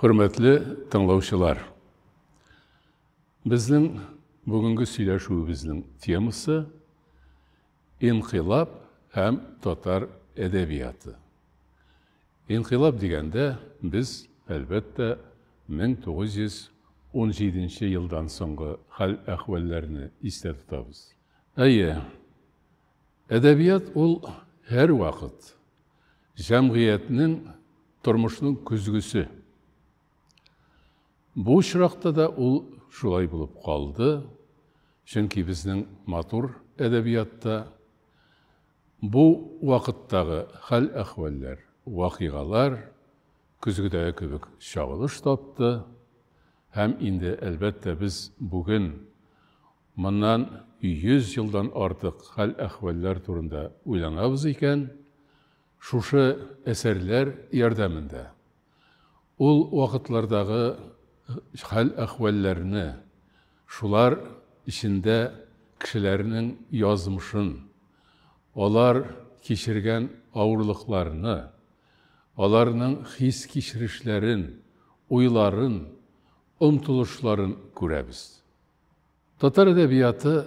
Хөрмәтле тыңлаучылар, безнең бүгенге сөйләшүебезнең темасы инкыйлаб һәм татар әдәбияты. Инкыйлаб дигәндә без, әлбәттә, 1917 елдан соңгы хәл-әхвәлләрне истә тотабыз. Әйе, әдәбият ул һәрвакыт җәмгыятьнең, тормышның көзгесе. Бу очракта да ул шулай булып калды, чөнки безнең матур әдәбиятта бу вакыттагы хәл-әхвәлләр, вакыйгалар көзгедәге кебек чагылыш тапты һәм инде, әлбәттә, без бүген моннан 100 елдан артык хәл-әхвәлләр турында уйланабыз икән, шушы әсәрләр ярдәмендә ул вакытлардагы хәл-әхвәлләрне, шулар эчендә кешеләрнең язмышын, алар кичергән авырлыкларны, аларның хис-кичерешләрен, уйларын, омтылышларын күрәбез. Татар әдәбияты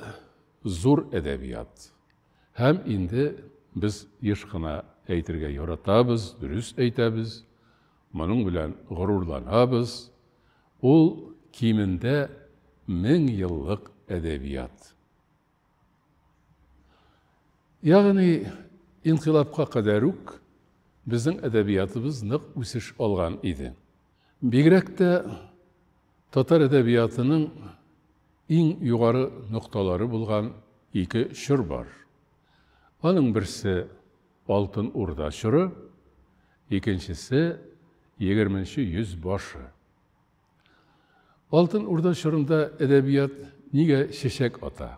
зур әдәбият. Һәм инде без еш кына әйтергә яратабыз, дөрес әйтәбез, моның белән горурланабыз. Ул кимендә 1000 еллык әдәбият. Ягъни инкыйлабка кадәр үк безнең әдәбиятыбыз нык үсеш алган иде. Бигрәк тә татар әдәбиятының иң югары нокталары булган ике чор бар. Аның берсе Алтын Урда чоры, икенчесе 20 йөз башы. Алтын Урда чорында әдәбият нигә чәчәк ата?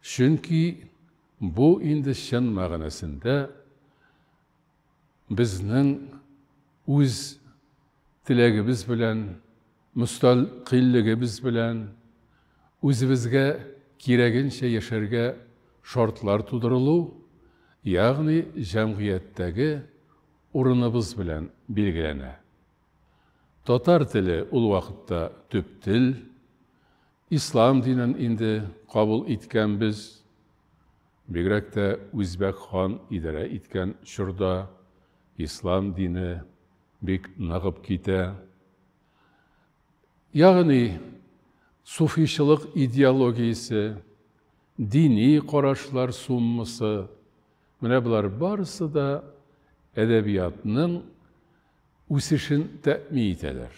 Чөнки бу инде чын мәгънәсендә безнең үз теләгебез белән, мөстәкыйльлегебез белән үзебезгә кирәгенчә яшәргә шартлар тудырылу, ягъни җәмгыятьтәге урыныбыз белән билгеләнә. Татар теле ул вакытта төп тел, ислам динен инде кабул иткәнбез. Бигрәк тә Үзбәк хан идарә иткән чорда ислам дине бик ныгып китә. Ягъни суфичылык идеологиясе, дини карашлар суммасы, менә болар барысы да әдәбиятның үсешен тәэмин итәләр.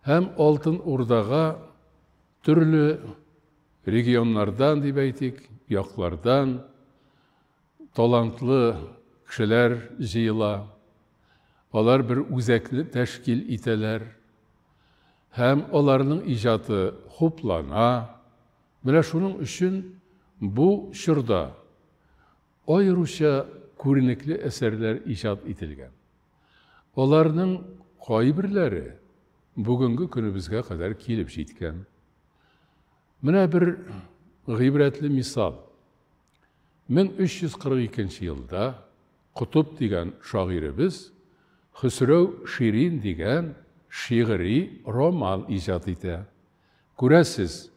Һәм Алтын Урдага төрле регионнардан дип әйтик, яклардан талантлы кешеләр җыела. Алар бер үзәкне тәшкил итәләр. Һәм аларның иҗаты хуплана. Менә шуның өчен бу чорда аеруча күренекле әсәрләр иҗат ителгән. Аларның кайберләре бүгенге көнебезгә кадәр килеп җиткән. Менә бер гыйбрәтле мисал. 1342 елда Котып дигән шагыйребез Хөсрәү Ширин дигән шигъри роман иҗат итә. Күрәсез,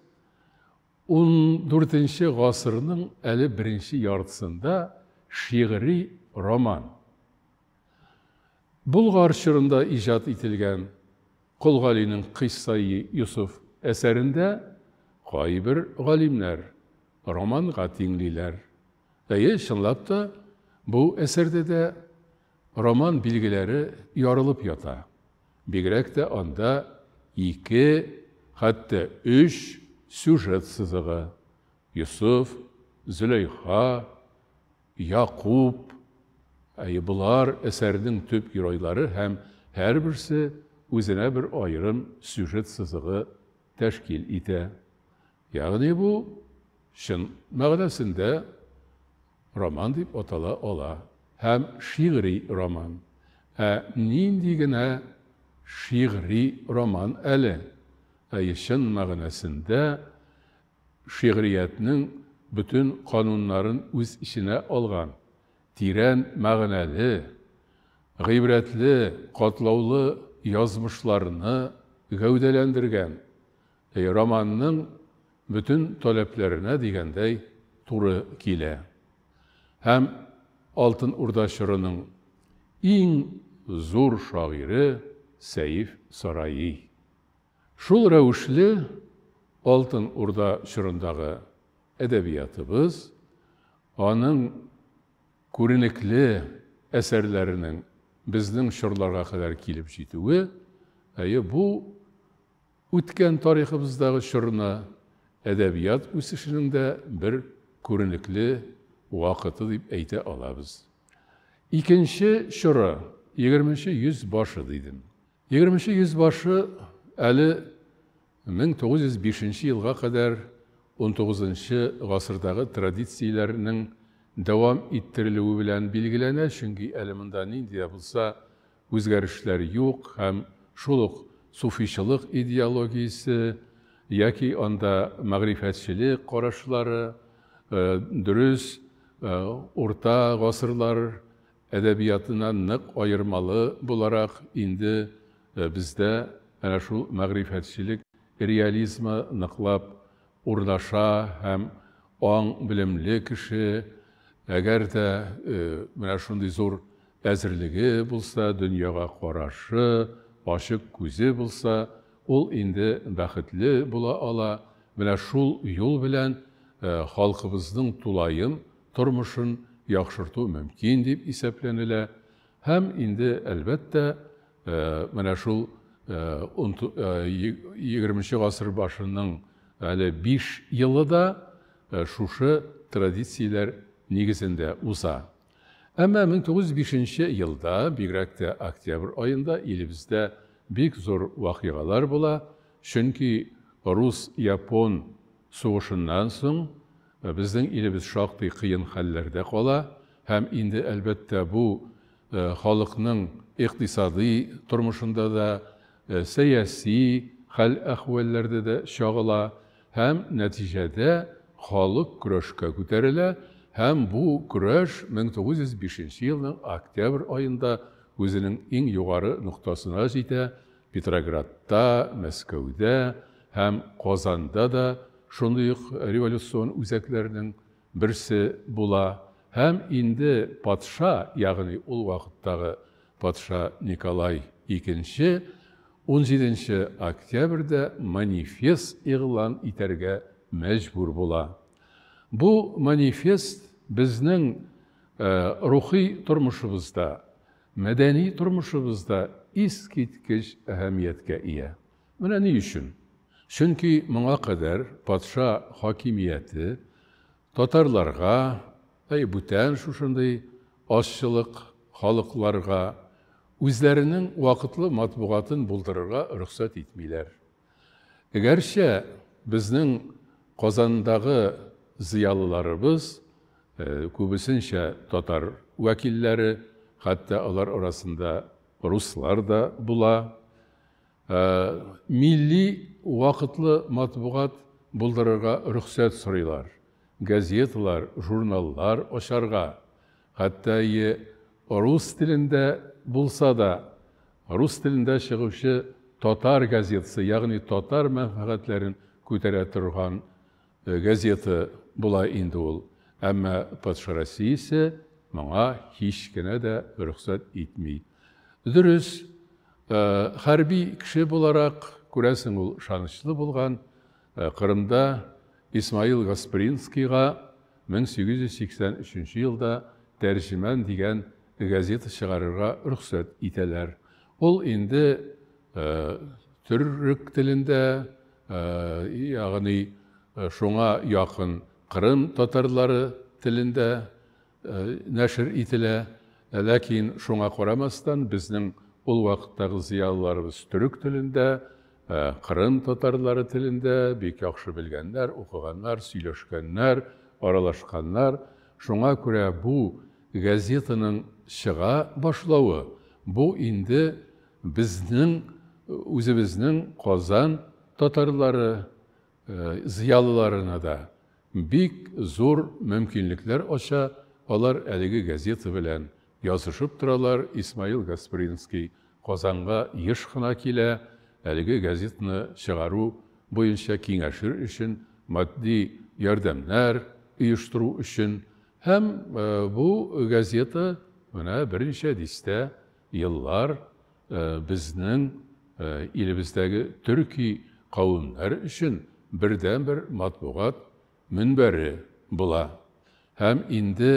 14 гасырның әле беренче яртысында шигъри роман. Болгар чорында иҗат ителгән Кол Галинең Кыйссаи Йосыф әсәрендә кайбер галимнәр романга тиңлиләр. Әйе, чынлап та, бу әсәрдә дә роман билгеләре ярылып ята. Бигрәк тә анда ике, хәтта өч сюжет сызыгы: Йосыф, Зөләйха, Якуб. Әйе, болар әсәрнең төп геройлары һәм һәрберсе үзенә бер аерым сюжет сызыгы тәшкил итә. Ягъни бу чын мәгънәсендә роман дип атала ала һәм шигъри роман. Ә нинди генә шигъри роман әле? Әйе, чын мәгънәсендә шигъриятнең бөтен кануннарын үз эченә алган, тирән мәгънәле, гыйбрәтле, катлаулы язмышларны гәүдәләндергән, романның бөтен таләпләренә дигәндәй туры килә. Һәм Алтын Урда чорының иң зур шагыйре Сәйф Сараи. Шул рәвешле Алтын Урда чорындагы әдәбиятыбыз, аның күренекле әсәрләренең безнең чорларга кадәр килеп җитүе, әйе, бу үткән тарихыбыздагы чорны әдәбият үсешенең дә бер күренекле вакыты дип әйтә алабыз. Икенче чоры, 20 йөз башы дидем. 20 йөз башы әле 1905 елга кадәр 19 гасырдагы традицияләрнең дәвам иттерелүе белән билгеләнә, чөнки әле монда нинди дә булса үзгәрешләр юк һәм шул ук суфичылык идеологиясе яки анда мәгърифәтчелек карашлары, дөрес, урта гасырлар әдәбиятыннан нык аермалы буларак инде бездә әнә шул мәгърифәтчелек реализмы ныклап урнаша һәм аң белемле кеше, әгәр дә менә шундый зур әзерлеге булса, дөньяга карашы, ачык күзе булса, ул инде бәхетле була ала. Менә шул юл белән халкыбызның тулаем тормышын яхшырту мөмкин дип исәпләнелә. Һәм инде, әлбәттә, менә шул 20 гасыр башының әле 5 елы да шушы традицияләр нигезендә уза. Әмма 1905 елда, бигрәк тә октябрь аенда илебездә бик зур вакыйгалар була, чөнки рус-япон сугышыннан соң безнең илебез шактый кыен хәлләрдә кала һәм инде, әлбәттә, бу халыкның икътисадый тормышында да, сәяси хәл-әхвәлләрдә дә чагыла һәм нәтиҗәдә халык көрәшкә күтәрелә һәм бу көрәш 1905 елның октябрь аенда үзенең иң югары ноктасына җитә. Петроградта, Мәскәүдә һәм Казанда да шундый ук революцион үзәкләрнең берсе була. Һәм инде патша, ягъни ул вакыттагы патша Николай II 17 октябрьдә манифест игълан итәргә мәҗбүр була. Бу манифест безнең рухи тормышыбызда, мәдәни тормышыбызда искиткеч әһәмияткә ия. Менә ни өчен? Чөнки моңа кадәр патша хакимияте татарларга, әй бүтән шушындый азчылык халыкларга үзләренең вакытлы матбугатын булдырырга рөхсәт итмиләр. Гәрчә безнең Казандагы зыялыларыбыз, күбесенчә татар вәкилләре, хәтта алар арасында руслар да була, милли вакытлы матбугат булдырырга рөхсәт сорыйлар. Газеталар, журналлар ачарга, хәтта рус телендә булса да, рус телендә чыгучы татар газетасы, ягъни татар мәнфәгатьләрен күтәрә торган газета була инде ул. Әмма патша Россиясе моңа һич кенә дә рөхсәт итми. Дөрес, хәрби кеше буларак, күрәсең, ул ышанычлы булган. Кырымда Исмаил Гаспринскийга 1883 елда Тәрҗемән дигән газета чыгарырга рөхсәт итәләр. Ул инде төрек телендә, ягъни шуңа якын Кырым татарлары телендә нәшер ителә. Ләкин шуңа карамастан безнең ул вакыттагы зыялыларыбыз төрек телендә, Кырым татарлары телендә бик яхшы белгәннәр, укыганнар, сөйләшкәннәр, аралашканнар. Шуңа күрә бу газетаның чыга башлавы, бу инде безнең үзебезнең Казан татарлары зыялыларына да бик зур мөмкинлекләр ача. Алар әлеге газета белән язышып торалар. Исмаил Гаспринский Казанга еш кына килә, әлеге газетаны чыгару буенча киңәшер өчен, матди ярдәмнәр оештыру өчен. Һәм бу газета менә берничә дистә еллар безнең илебездәге төрки кавемнәр өчен бердәнбер матбугат мөнбәре була. Һәм инде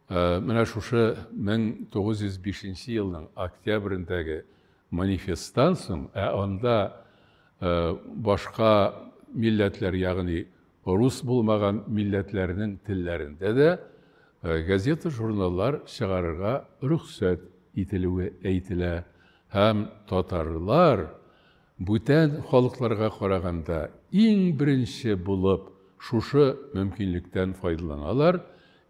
менә шушы 1905 елның октябрендәге манифесттан соң, ә анда башка милләтләр, ягъни рус булмаган милләтләрнең телләрендә дә газета-журналлар чыгарырга рөхсәт ителүе әйтелә. Һәм татарлар бүтән халыкларга караганда иң беренче булып шушы мөмкинлектән файдаланалар.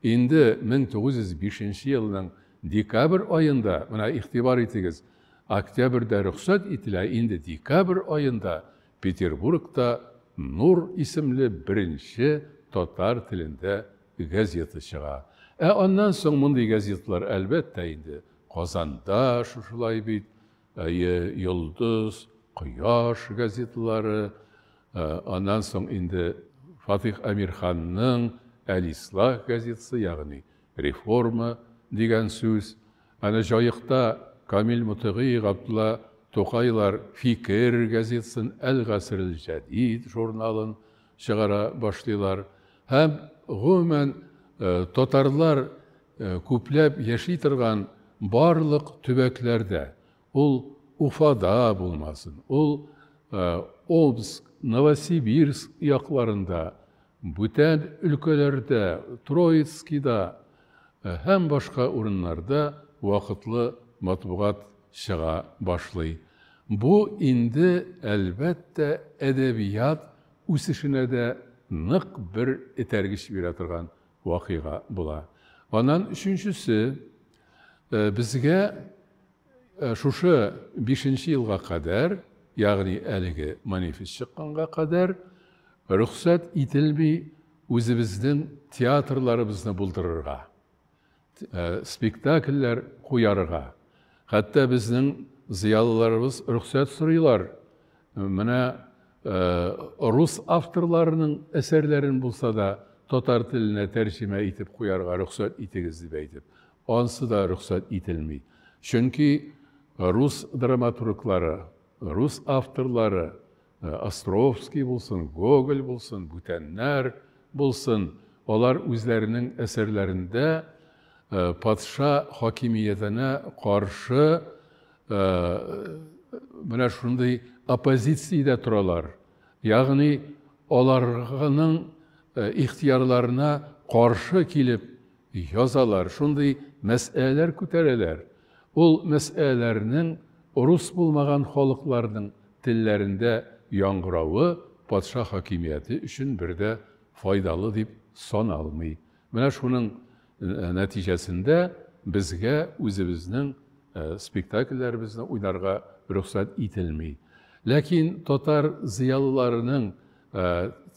Инде 1905 елның декабрь аенда, менә игътибар итегез, октябрьдә рөхсәт ителә, инде декабрь аенда Петербургта Нур исемле беренче татар телендә газета чыга. Ә аннан соң мондый газеталар, әлбәттә инде, Казанда шушылай бит, әйе, Йолдыз, Кояш газеталары, аннан соң инде Фатих Әмирханның Әл-Ислах газетасы, ягъни Реформа дигән сүз. Әнә Җаекта Камил Мотыйгый, Габдулла Тукайлар Фикер газетасын, Әл-Гасрел-Җәдид журналын чыгара башлыйлар. Һәм, гомумән, татарлар күпләп яши торган барлык төбәкләрдә, ул Уфада булмасын, ул Омск, Новосибирск якларында, бүтән өлкәләрдә, Троицкида һәм башка урыннарда вакытлы матбугат чыга башлый. Бу инде, әлбәттә, әдәбият үсешенә дә нык бер этәргеч бирә торган вакыйга була. Аннан өченчесе, безгә шушы бишенче елга кадәр, ягъни әлеге манифест чыкканга кадәр, рөхсәт ителми үзебезнең театрларыбызны булдырырга, спектакльләр куярга. Хәтта безнең зыялыларыбыз рөхсәт сорыйлар. Менә рус авторларының әсәрләрен булса да татар теленә тәрҗемә итеп куярга рөхсәт итегез дип әйтеп. Ансы да рөхсәт ителми. Чөнки рус драматурглары, рус авторлары, Островский булсын, Гоголь булсын, бүтәннәр булсын, алар үзләренең әсәрләрендә патша хакимиятенә каршы менә шундый оппозициядә торалар. Ягъни аларның ихтыярларына каршы килеп язалар, шундый мәсьәләләр күтәрәләр. Ул мәсьәләләрнең рус булмаган халыкларның телләрендә яңгыравы патша хакимияте өчен бер дә файдалы дип саналмый. Менә шуның нәтиҗәсендә безгә үзебезнең спектакльләребезне уйнарга рөхсәт ителми. Ләкин татар зыялыларының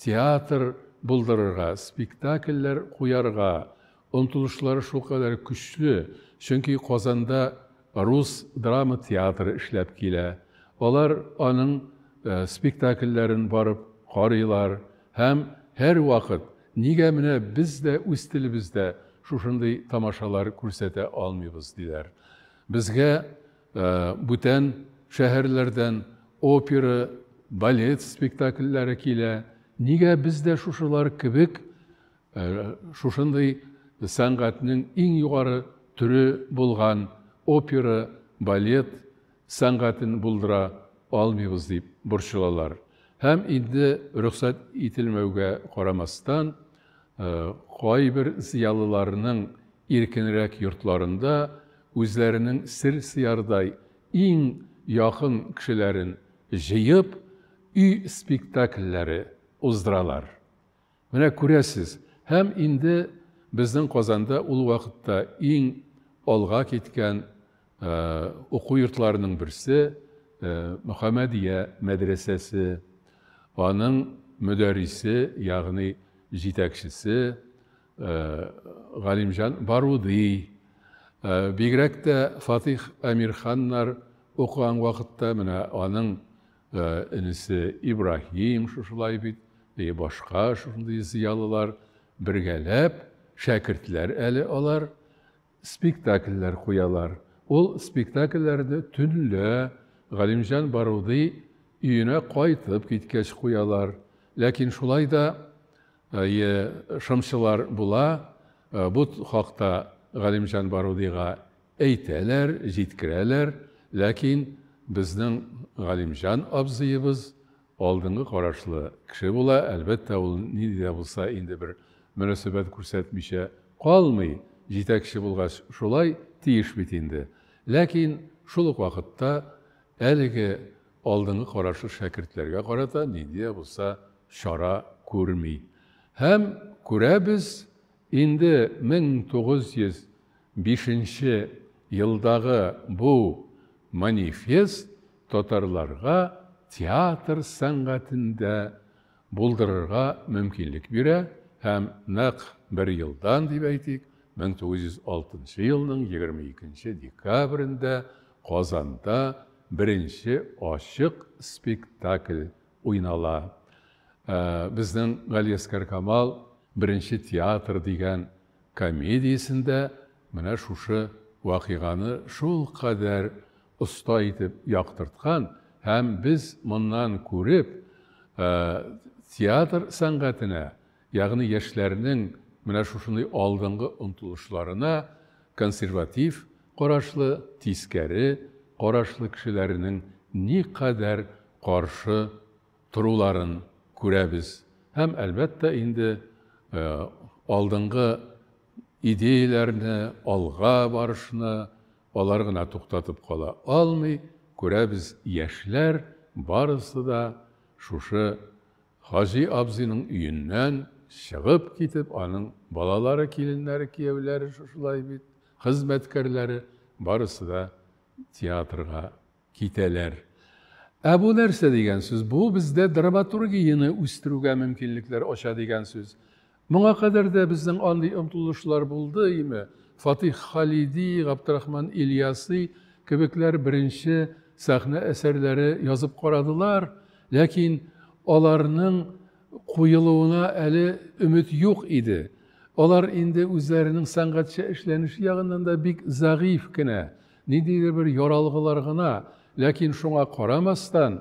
театр булдырырга, спектакльләр куярга омтылышлары шулкадәр көчле, чөнки Казанда рус драма театры эшләп килә. Алар аның спектакльләрен барып карыйлар һәм һәрвакыт нигә менә без дә үз телебездә шушындый тамашалар күрсәтә алмыйбыз диләр. Безгә бүтән шәһәрләрдән опера, балет спектакльләре килә. Нигә без дә шушылар кебек шушындый сәнгатьнең иң югары төре булган опера, балет сәнгатен булдыра алмыйбыз дип борчылалар. Һәм инде рөхсәт ителмәүгә карамастан, кайбер зыялыларның иркенрәк йортларында үзләренең сер сыярдай иң якын кешеләрен җыеп, өй спектакльләре уздыралар. Менә күрәсез, һәм инде безнең Казанда ул вакытта иң алга киткән уку йортларының берсе Мөхәммәдия мәдрәсәсе, аның мөдәррисе, ягъни җитәкчесе Галимҗан Баруди, бигрәк тә Фатих Әмирханнар укыган вакытта менә аның энесе Ибраһим шушылай бит, башка шушындый зыялылар бергәләп, шәкертләр әле алар, спектакльләр куялар. Ул спектакльләрне төнлә Галимҗан Баруди өенә кайтып киткәч куялар. Ләкин шулай да шымчылар була, бу хакта Галимҗан Барудига әйтәләр, җиткерәләр, ләкин безнең Галимҗан абзыебыз алдынгы карашлы кеше була, әлбәттә, ул нинди дә булса инде бер мөнәсәбәт күрсәтмичә калмый, җитәкче булгач шулай тиеш бит инде. Ләкин шул ук вакытта әлеге алдынгы карашлы шәкертләргә карата нинди дә булса чара күрми. Һәм күрәбез, инде 1905 елдагы бу манифест татарларга театр сәнгатендә булдырырга мөмкинлек бирә һәм нәкъ бер елдан дип әйтик, 1906 елның 22 декабрендә Казанда беренче ачык спектакль уйнала. Безнең Галиәсгар Камал Беренче театр дигән комедиясендә менә шушы вакыйганы шулкадәр оста итеп яктырткан һәм без моннан күреп, театр сәнгатенә, ягъни яшьләрнең менә шушындый алдынгы омтылышларына консерватив карашлы, тискәре карашлы кешеләрнең никадәр каршы торуларын күрәбез. Һәм, әлбәттә, инде алдынгы идеяләрне, алга барышны алар гына туктатып кала алмый. Күрәбез, яшьләр барысы да шушы Хаҗи абзыйның өеннән чыгып китеп, аның балалары, киленнәре, кияүләре шушылай бит, хезмәткәрләре барысы да театрга китәләр. Ә бу нәрсә дигән сүз? Бу бездә драматургияне үстерүгә мөмкинлекләр ача дигән сүз. Моңа кадәр дә безнең андый омтылышлар булды име? Фатих Халиди, Габдрахман Ильяси кебекләр беренче сәхнә әсәрләре язып карадылар, ләкин аларның куелуына әле өмет юк иде. Алар инде үзләренең сәнгатьчә эшләнеше ягыннан да бик зәгыйфь кенә, ниндидер бер яралгылар гына, ләкин шуңа карамастан,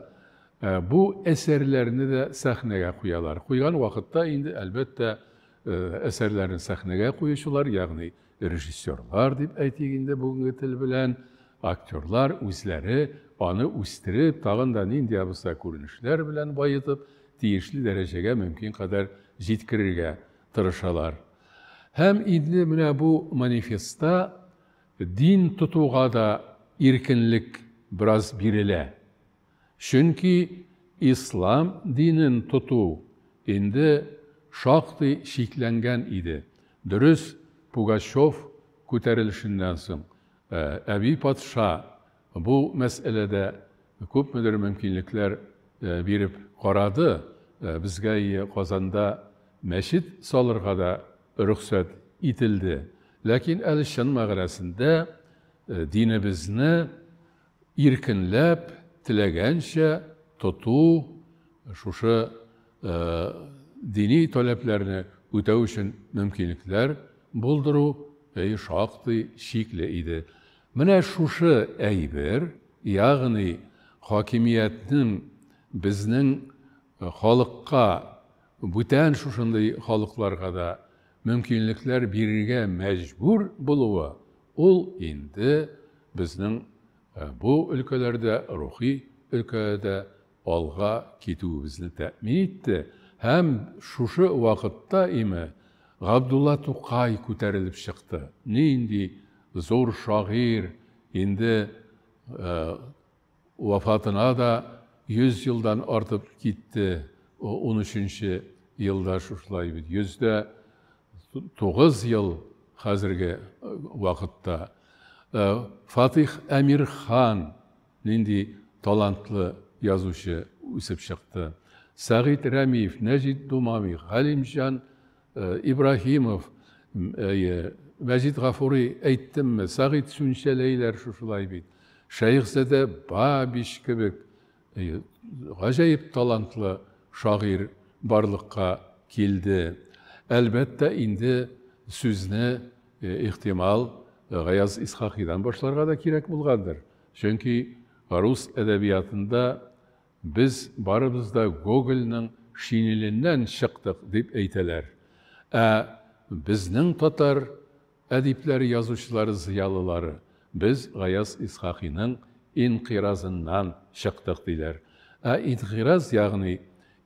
бу әсәрләрне дә сәхнәгә куялар. Куйган вакытта инде, әлбәттә, әсәрләрен сәхнәгә куючылар, ягъни режиссерлар дип әйтик инде бүгенге тел белән, актерлар үзләре аны үстереп, тагын да нинди дә булса күренешләр белән баетып, тиешле дәрәҗәгә мөмкин кадәр җиткерергә тырышалар. Һәм инде менә бу манифестта дин тотуга да иркенлек бераз бирелә. Чөнки ислам динен тоту инде шактый чикләнгән иде. Дөрес, Пугачев күтәрелешеннән соң Әби патша бу мәсьәләдә күпмедер мөмкинлекләр биреп карады. Безгә Казанда мәчет салырга да рөхсәт ителде. Ләкин әле чын мәгънәсендә динебезне иркенләп, теләгәнчә тоту, шушы дини таләпләрне үтәү өчен мөмкинлекләр булдыру шактый чикле иде. Менә шушы әйбер, ягъни хакимиятнең безнең халыкка, бүтән шушындый халыкларга да мөмкинлекләр бирергә мәҗбүр булуы, ул инде безнең бу өлкәләрдә, рухи өлкәдә алга китүебезне тәэмин итте. Һәм шушы вакытта име Габдулла Тукай күтәрелеп чыкты. Нинди зур шагыйрь, инде вафатына да 100 елдан артып китте. 13 елда шушылай бит, 109 ел хәзерге вакытта. Фатих Әмирхан нинди талантлы язучы үсеп чыкты. Сәгыйть Рәмиев, Нәҗит Думами, Галимҗан Ибраһимов, Мәҗит Гафури әйттемме, Сәгыйть Сүнчәләйләр шушылай бит. Шәехзадә Бабич кебек гаҗәеп талантлы шагыйрь барлыкка килде. Әлбәттә, инде сүзне, ихтимал, Гаяз Исхакыйдан башларга да кирәк булгандыр. Чөнки рус әдәбиятында без барыбыз да Гогольнең шинеленнән чыктык, дип әйтәләр. Ә безнең татар әдипләре, язучылары, зыялылары, без Гаяз Исхакыйның инкыйразыннан чыктык, диләр. Ә инкыйраз, ягъни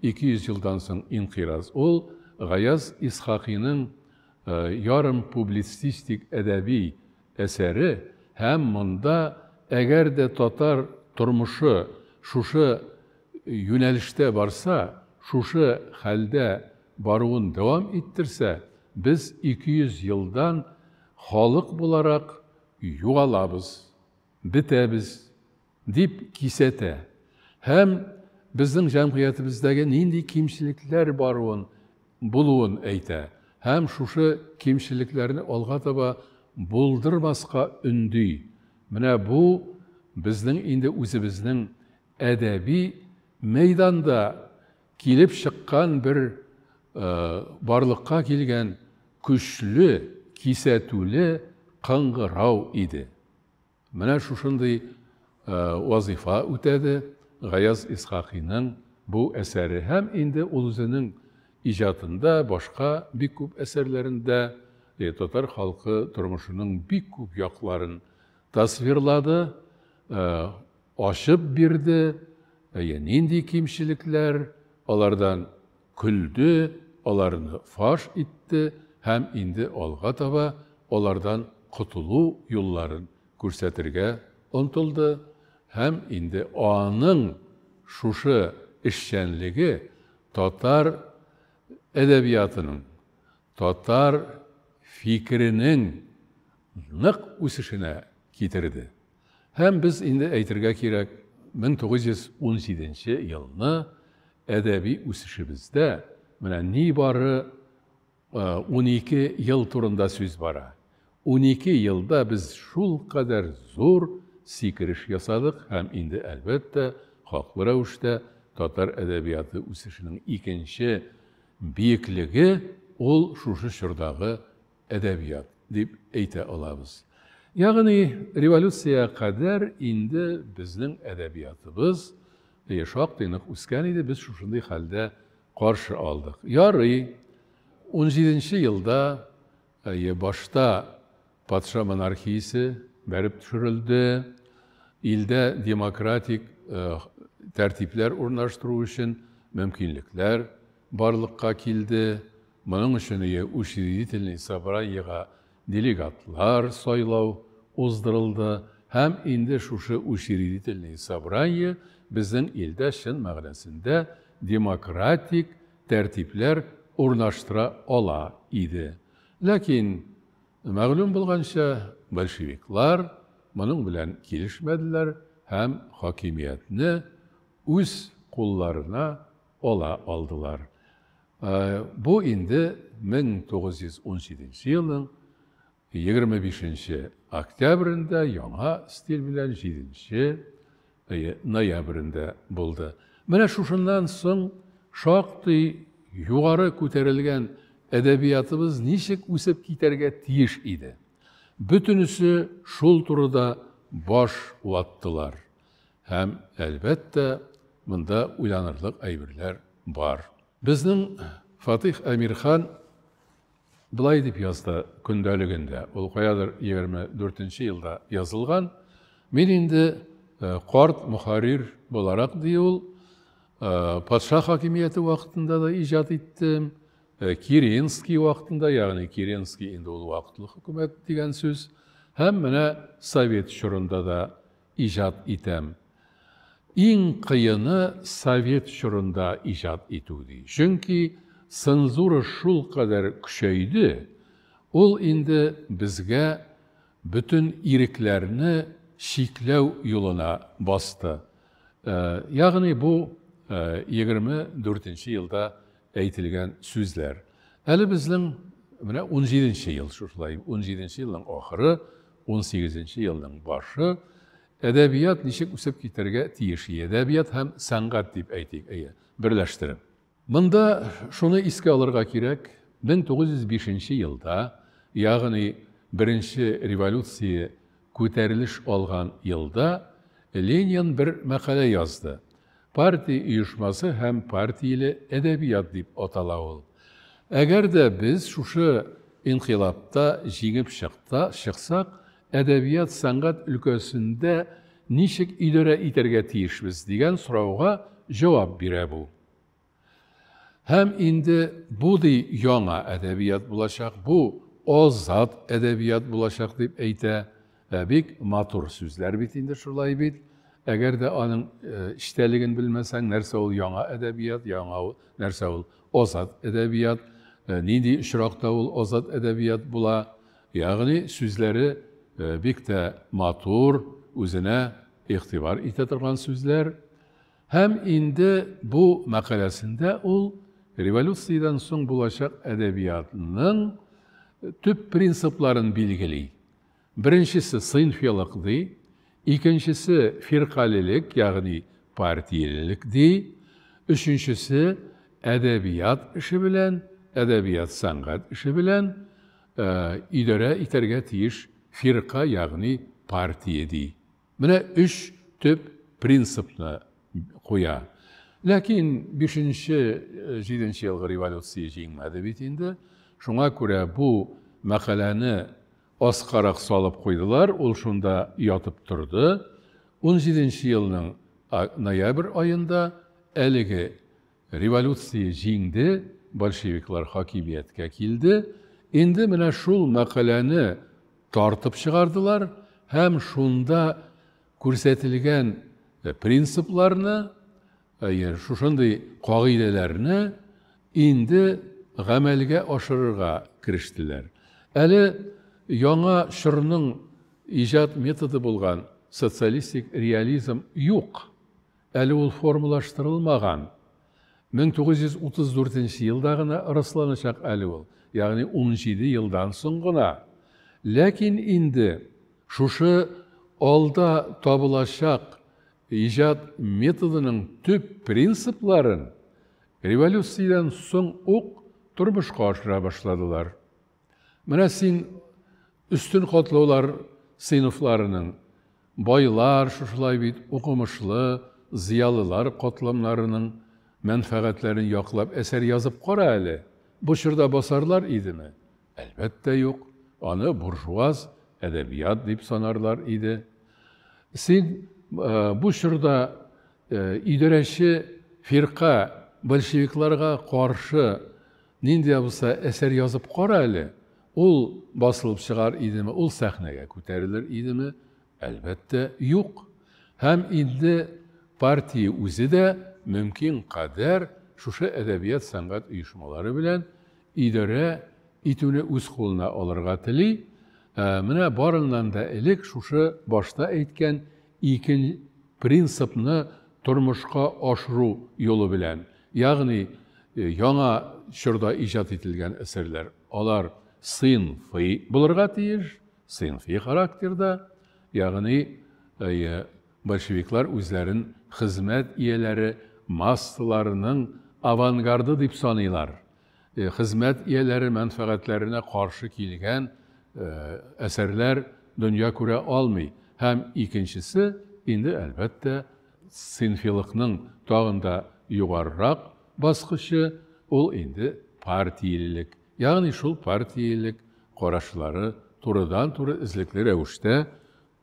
200 елдан соң инкыйраз, ул Гаяз Исхакыйның ярым публицистик әдәби әсәре һәм монда әгәр дә татар тормышы шушы юнәлештә барса, шушы хәлдә баруын дәвам иттерсә, без 200 елдан халык буларак югалабыз, бетәбез, дип кисәтә. Һәм безнең җәмгыятебездәге нинди кимчелекләр баруын, булуын әйтә. Һәм шушы кимчелекләрне алга таба булдырмаска өнди. Менә бу безнең инде үзебезнең әдәби мәйданда килеп чыккан бер барлыкка килгән көчле, кисәтүле кыңгырау иде. Менә шушындый вазифа үтәде Гаяз Исхакыйның бу әсәре. Һәм инде ул үзенең иҗатында, башка бик күп әсәрләрендә татар халкы тормышының бик күп якларын тасвирлады, ачып бирде, нинди кимчелекләр, алардан көлде, аларны фаш итте һәм инде алга таба алардан котылу юлларын күрсәтергә омтылды һәм инде аның шушы эшчәнлеге татар әдәбиятының, татар фикеренең нык үсешенә китерде. Һәм без инде әйтергә кирәк, 1917 елны әдәби үсешебездә менә нибары 12 ел турында сүз бара. 12 елда без шулкадәр зур сикереш ясадык һәм инде, әлбәттә, хаклы рәвештә татар әдәбияты үсешенең икенче биеклеге ул шушы чордагы әдәбият дип әйтә алабыз. Ягъни революциягә кадәр инде безнең әдәбиятыбыз шактый нык үскән иде, без шушындый хәлдә каршы алдык. Ярый, 17 елда башта патша монархиясе бәреп төшерелде, илдә демократик тәртипләр урнаштыру өчен мөмкинлекләр барлыкка килде. Моның өчен учредительный собраниега делегатлар сайлау уздырылды һәм инде шушы учредительный собрание безнең илдә чын мәгънәсендә демократик тәртипләр урнаштыра ала иде. Ләкин, мәгълүм булганча, большевиклар моның белән килешмәделәр һәм хакимиятне үз кулларына ала алдылар. Бу инде 1917 елның 25 октябрендә яңа стиль белән 7 ноябрендә булды. Менә шушыннан соң шактый югары күтәрелгән әдәбиятыбыз ничек үсеп китәргә тиеш иде? Бөтенесе шул турыда баш ваттылар. Һәм, әлбәттә, монда уйланырлык әйберләр бар. Безнең Фатих Әмирхан болай дип язды көндәлегендә. Ул каядыр 24 елда язылган. Мин инде карт мөхәррир буларак, ди ул, патша хакимияте вакытында да иҗат иттем. Керенский вакытында, ягъни Керенский инде ул вакытлы хөкүмәт дигән сүз, һәм менә совет чорында да иҗат итәм. Иң кыены совет чорында иҗат итү, ди. Чөнки цензура шулкадәр көчәйде, ул инде безгә бөтен ирекләрне чикләү юлына басты. Ягъни бу 24 елда әйтелгән сүзләр. Әле безнең менә 17 ел шушылай, 17 елның ахыры, 18 елның башы. Әдәбият ничек үсеп китәргә тиеш? Әдәбият һәм сәнгать дип әйтик, әйе, берләштереп. Монда шуны искә алырга кирәк, 1905 елда, ягъни беренче революция күтәрелеш алган елда Ленин бер мәкалә язды. Партия оешмасы һәм партияле әдәбият дип атала ул. Әгәр дә без шушы инкыйлабта җиңеп чыкта, чыксак, әдәбият сәнгать өлкәсендә ничек идарә итәргә тиешбез дигән сорауга җавап бирә бу. Һәм инде бу ди яңа әдәбият булачак, бу азат әдәбият булачак дип әйтә. Бик матур сүзләр бит инде шулай бит. Әгәр дә аның эчтәлеген белмәсәң, нәрсә ул яңа әдәбият, яңа ул, нәрсә ул азат әдәбият, нинди очракта ул азат әдәбият була. Ягъни сүзләре бик тә матур, үзенә игътибар итә торган сүзләр. Һәм инде бу мәкаләсендә ул революциядән соң булачак әдәбиятның төп принципларын билгели. Беренчесе сыйнфилык ди, икенчесе фиркалелек, ягъни партиялелек ди, өченчесе әдәбият эше белән, әдәбият сәнгать эше белән идарә итәргә тиеш фирка, ягъни партия ди. Менә өч төп принципны куя. Ләкин бишенче, җиденче елгы революция җиңмәде бит инде. Шуңа күрә бу мәкаләне аскарак салып куйдылар, ул шунда ятып торды. 17 елның ноябрь аенда әлеге революция җиңде, большевиклар хакимияткә килде. Инде менә шул мәкаләне тартып чыгардылар һәм шунда күрсәтелгән принципларны, шушындый кагыйдәләрне инде гамәлгә ашырырга керештеләр. Әле яңа чорның иҗат методы булган социалистик реализм юк. Әле ул формалаштырылмаган. 1934 елда гына расланачак әле ул, ягъни 17 елдан соң гына. Ләкин инде шушы алда табылачак иҗат методының төп принципларын революциядән соң ук тормышка ашыра башладылар. Менә син өстен катлаулар сыйныфларының, байлар, шушылай бит, укымышлы, зыялылар катламнарының мәнфәгатьләрен яклап әсәр язып кара әле. Бу чорда басарлар идеме? Әлбәттә юк. Аны буржуаз әдәбият дип санарлар иде. Син бу чорда идарәче фирка большевикларга каршы нинди дә булса әсәр язып кара әле. Ул басылып чыгар идеме, ул сәхнәгә күтәрелер идеме? Әлбәттә, юк. Һәм инде партия үзе дә мөмкин кадәр шушы әдәбият сәнгать оешмалары белән идарә итүне үз кулына алырга тели. Менә барыннан да элек шушы башта әйткән ике принципны тормышка ашыру юлы белән, ягъни яңа чорда иҗат ителгән әсәрләр, алар сыйнфый булырга тиеш, сыйнфый характерда, ягъни большевиклар үзләрен хезмәт ияләре массаларының авангарды дип саныйлар. Хезмәт ияләре мәнфәгатьләренә каршы килгән әсәрләр дөнья күрә алмый. Һәм икенчесе инде әлбәттә сыйнфилыкның тагын да югарырак баскычы, ул инде партиялелек. Ягъни шул партиялелек карашлары турыдан-туры эзлекле рәвештә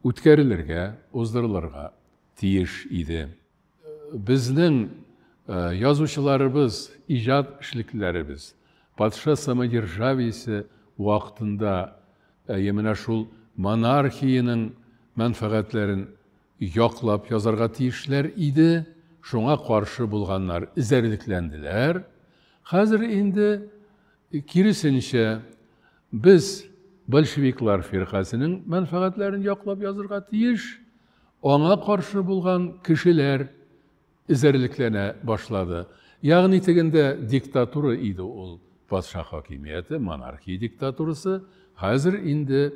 үткәрелергә, уздырылырга тиеш иде. Безнең язучыларыбыз, иҗат эшлеклеләребез патша самодержавиесе вакытында менә шул монархиянең мәнфәгатьләрен яклап язарга тиешләр иде, шуңа каршы булганнар эзәрлекләнделәр. Хәзер инде киресенчә, без большевиклар фиркасының мәнфәгатьләрен яклап язырга тиеш, аңа каршы булган кешеләр эзәрлекләнә башлады. Ягъни тегендә диктатура иде ул, патша хакимияте, монархия диктатурасы, хәзер инде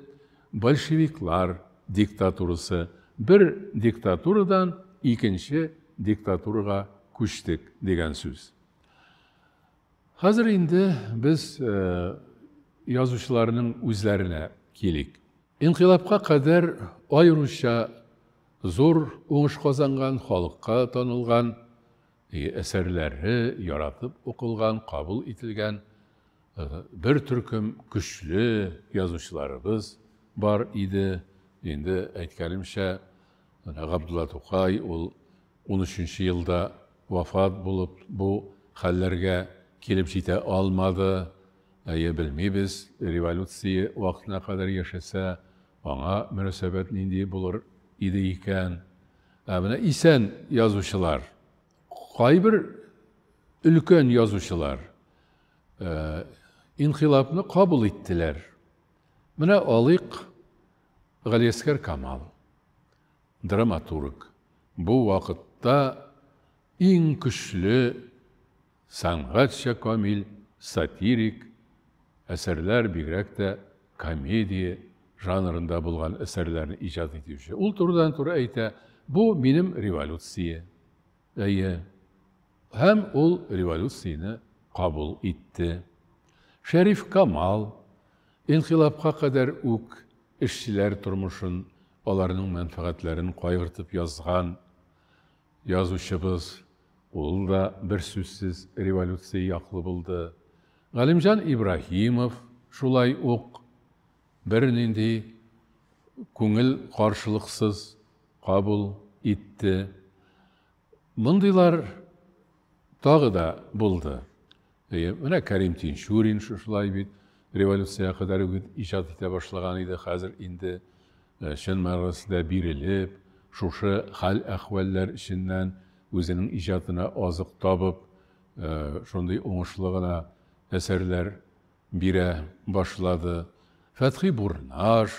большевиклар диктатурасы. бер диктатурадан икенче диктатурага күчтек дигән сүз. Хәзер инде без язучыларның үзләренә килик. Инкыйлабка кадәр аеруча зур уңыш казанган, халыкка танылган, әсәрләре яратып укылган, кабул ителгән бер төркем көчле язучыларыбыз бар иде. Инде әйткәнемчә, менә Габдулла Тукай ул 13 елда вафат булып, бу хәлләргә килеп җитә алмады. Әйе, белмибез, революция вакытына кадәр яшәсә, аңа мөнәсәбәт нинди булыр иде икән. Ә менә исән язучылар, кайбер өлкән язучылар инкыйлабны кабул иттеләр. Менә алыйк Галиәсгар Камал, драматург. Бу вакытта иң көчле сәнгатьчә камил сатирик әсәрләр, бигрәк тә комедия жанрында булган әсәрләрне иҗат итүче. Ул турыдан-туры әйтә, бу минем революция. Әйе. Һәм ул революцияне кабул итте. Шәриф Камал инкыйлабка кадәр үк эшчеләр тормышын, аларның мәнфәгатьләрен кайгыртып язган язучыбыз, ул да берсүзсез революция яклы булды. Галимҗан Ибраһимов шулай ук бернинди күңел каршылыксыз кабул итте. Мондыйлар тагы да булды. Менә Кәрим Тинчурин шушылай бит революциягә кадәр үк иҗат итә башлаган иде, хәзер инде чын мәгънәсендә бирелеп, шушы хәл-әхвәлләр эченнән үзенең иҗатына азык табып, шундый уңышлы гына әсәрләр бирә башлады. Фәтхи Бурнаш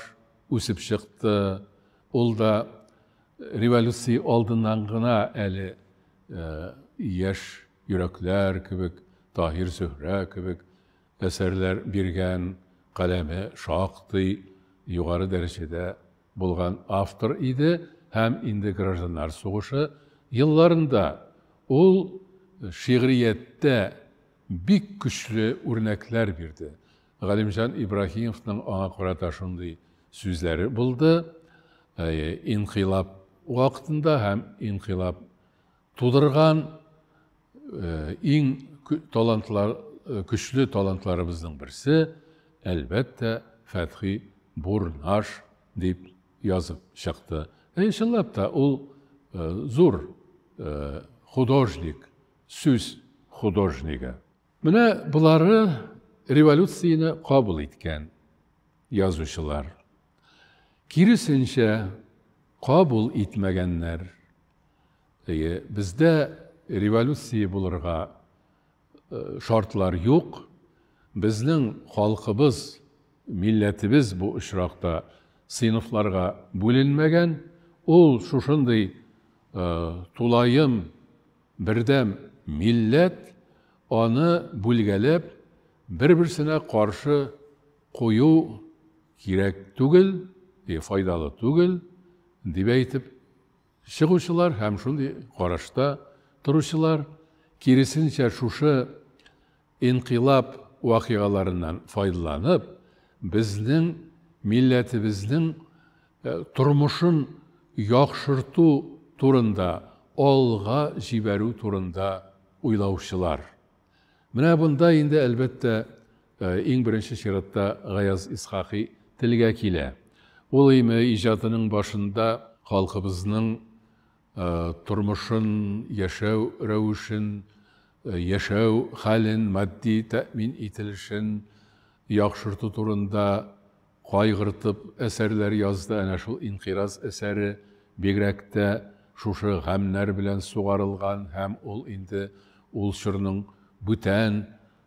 үсеп чыкты. Ул да революция алдыннан гына әле яшь йөрәкләр кебек, Таһир Зөһрә кебек әсәрләр биргән, каләме шактый югары дәрәҗәдә булган автор иде һәм инде гражданнар сугышы елларында ул шигърияттә бик көчле үрнәкләр бирде. Галимҗан Ибраһимовның аңа карата шундый сүзләре булды. Инкыйлаб вакытында һәм инкыйлаб тудырган иң талантлар, көчле талантларыбызның берсе, әлбәттә, Фәтхи Бурнаш дип язып чыкты. Чынлап та, ул зур художник, сүз художнигы. Менә болары революцияне кабул иткән язучылар. Киресенчә, кабул итмәгәннәр. Әйе, бездә революция булырга шартлар юк. Безнең халкыбыз, милләтебез бу очракта сыйныфларга бүленмәгән. Ул шушындый тулаем бердәм милләт, аны бүлгәләп, бер-берсенә каршы кую кирәк түгел, файдалы түгел, дип әйтеп чыгучылар һәм шундый карашта торучылар, киресенчә шушы инкыйлаб вакыйгаларыннан файдаланып, безнең милләтебезнең тормышын яхшырту турында, алга җибәрү турында уйлаучылар. Менә бунда инде әлбәттә иң беренче чиратта Гаяз Исхакый телгә килә. Ул име иҗатының башында халкыбызның тормышын, яшәү рәвешен, яшәү хәлен, матди тәэмин ителешен яхшырту турында кайгыртып әсәрләр язды. Әнә шул Инкыйраз әсәре бигрәк тә шушы гамьнәр белән сугарылган һәм ул инде ул чорның бүтән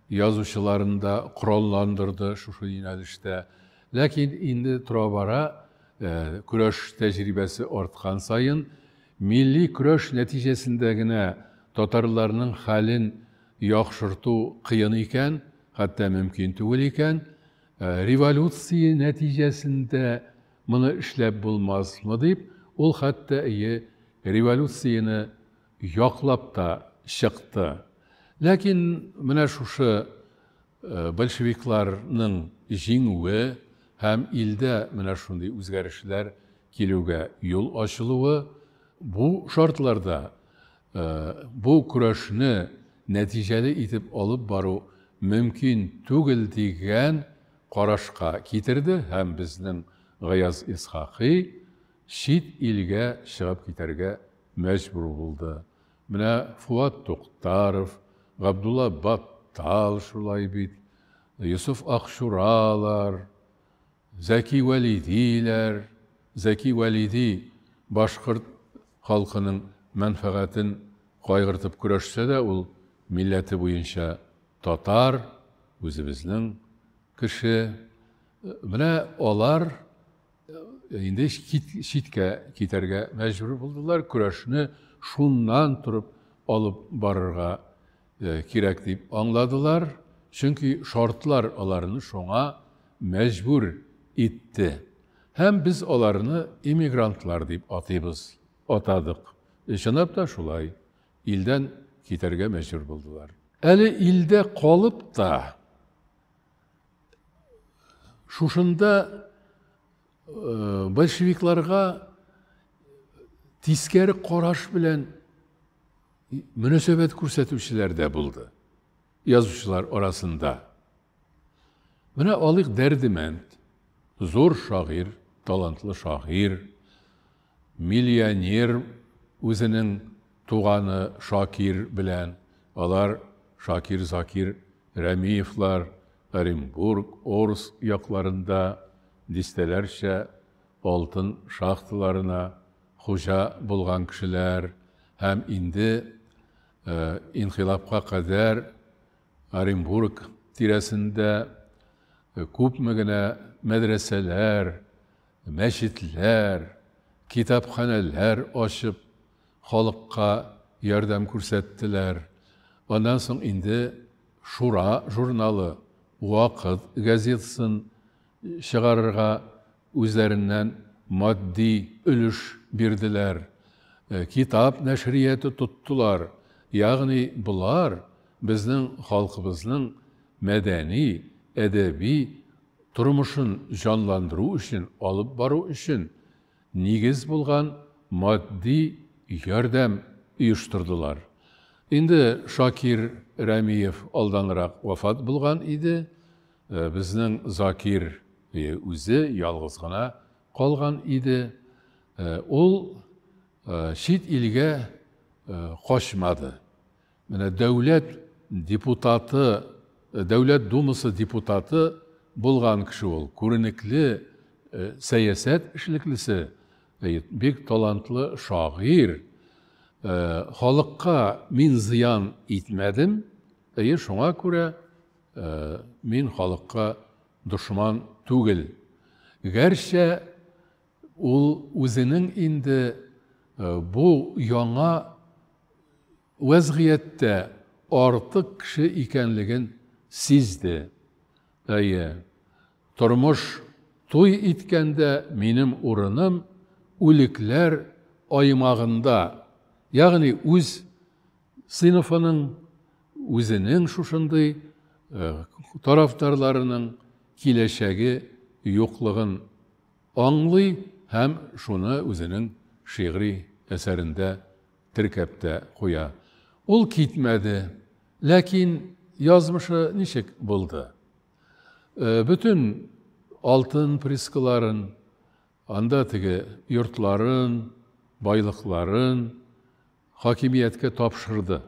язучыларын да коралландырды шушы юнәлештә. Ләкин инде тора-бара көрәш тәҗрибәсе арткан саен милли көрәш нәтиҗәсендә генә татарларның хәлен яхшырту кыен икән, хәтта мөмкин түгел икән, революция нәтиҗәсендә моны эшләп булмасмы дип, Ул хәтта әйе революцияне яклап та чыкты. Ләкин менә шушы большевикларның җиңүе һәм илдә менә шундый үзгәрешләр килүгә юл ачылуы бу шартларда бу көрәшне нәтиҗәле итеп алып бару мөмкин түгел дигән карашка китерде һәм безнең Гаяз Исхакый чит илгә чыгып китәргә мәҗбүр булды. Менә Фуат Туктаров, Габдулла Баттал шулай бит, Йосыф Акчуралар, Зәки Вәлидиләр. Зәки Вәлиди башкорт халкының мәнфәгатен кайгыртып көрәшсә дә, ул милләте буенча татар, үзебезнең кеше. Менә алар инде читкә китәргә мәҗбүр булдылар, көрәшне шуннан торып алып барырга кирәк дип аңладылар, чөнки шартлар аларны шуңа мәҗбүр итте. Һәм без аларны эмигрантлар дип атыйбыз, атадык. Чынлап та шулай, илдән китәргә мәҗбүр булдылар. Әле илдә калып та, шушында большевикларга тискәре караш белән мөнәсәбәт күрсәтүчеләр дә булды язучылар арасында. Менә алыйк Дәрдемәнд, зур шагыйрь, талантлы шагыйрь, миллионер үзенең туганы Шакир белән, алар Шакир Закир Рәмиевлар Оренбург, Орск якларында дистәләрчә алтын шахталарына хуҗа булган кешеләр һәм инде инкыйлабка кадәр Оренбург тирәсендә күпме генә мәдрәсәләр, мәчетләр, китапханәләр ачып, халыкка ярдәм күрсәттеләр. Аннан соң инде Шура журналы, Вакыт газетасын чыгарырга үзләреннән матди өлеш бирделәр. Китап нәшрияты тоттылар. Ягъни болар безнең халкыбызның мәдәни, әдәби тормышын җанландыру өчен, алып бару өчен нигез булган матди ярдәм оештырдылар. Инде Шакир Рәмиев алданрак вафат булган иде. Безнең Закир үзе ялгыз гына калган иде. Ул чит илгә качмады. Менә дәүләт депутаты, Дәүләт Думасы депутаты булган кеше ул, күренекле сәясәт эшлеклесе, бик талантлы шагыйрь. Халыкка мин зыян итмәдем, әйе, шуңа күрә мин халыкка дошман түгел. Гәрчә ул үзенең инде бу яңа вәзгыятьтә артык кеше икәнлеген сизде. Әйе, тормыш туй иткәндә минем урыным үлекләр аймагында, ягъни үз сыйныфының, үзенең шушындый тарафдарларының киләчәге юклыгын аңлый һәм шуны үзенең шигъри әсәрендә теркәп тә куя. Ул китмәде, ләкин язмышы ничек булды? Бөтен алтын прискаларын, анда теге йортларын, байлыкларын хакимияткә тапшырды.